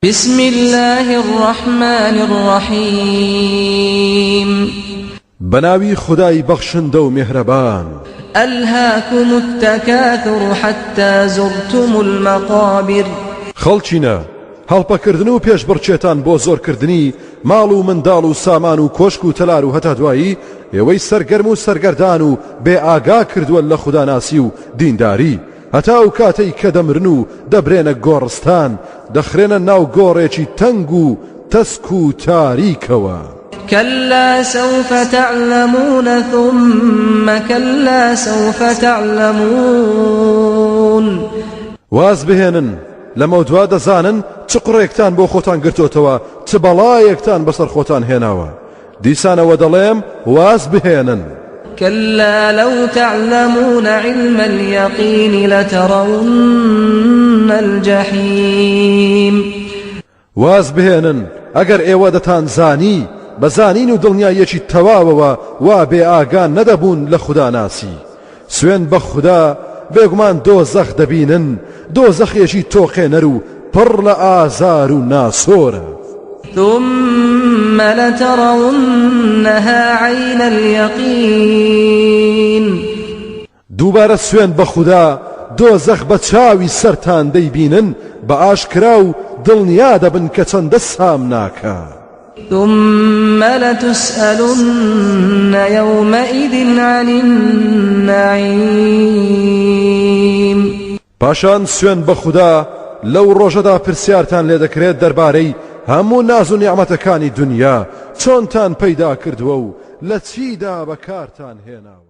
بسم اللە الرحمن الرحیم. بەناوی خودای بەخشندە و میهرەبان. الهاکم التکاثر حتی زرتم المقابر. خەڵکینە، هەڵپەکردن و پێشبڕکێتان بۆ زۆرکردنی ماڵ و منداڵ و سامان و کۆشک و تەلار و هەتا دوایی، ئێوەی سەرگەرم و سەرگەردان و بێ ئاگا کردووە لە خوداناسی و دینداری، هەتا ئەو کاتەی کە دەمرن و دەبرێنە گۆڕستان، دەخرێنە ناو گۆڕێکی تەنگ و تەسک و تاریکەوە. کلا سوف تعلمون ثم کلا سوف تعلمون. واز بهێنن، لەمەودوا دەزانن چ قوڕێکتان بۆ خۆتان گرتۆتەوە، چ بەڵایەکتان بەسەر خۆتان هێناوە. دیسانەوە دەڵێم واز بهێنن. کلا لو تعلمون علم الیقین لترون الجحیم. واز بهێنن، ئەگەر ئێوە دەتانزانی، بە زانین و دڵنیاییەکی تەواوەوە وا بێ ئاگا نەدەبوون لە خوداناسی. سوێند بە خودا، بێگومان دۆزەخ دەبینن، دۆزەخێکی تۆقێنەر و پڕ لە ئازار و ناسۆرە. ثم لترونها عین الیقین. دووبارە سوێند بە خودا، دۆزەخ بە چاوی سەرتان دەیبینن، بە ئاشکرا و دڵنیا دەبن کە چەندە سامناکە. ثم لتسألن يومئذ عن النعیم. پاشان سوێند بە خودا لەو ڕۆژەدا پرسیارتان لێ دەکرێت دەربارەی هەموو ناز و نیعمەتەکانی دونیا چۆنتان پەیدا کردووە و لە چیدا بەکارتان هێناوە.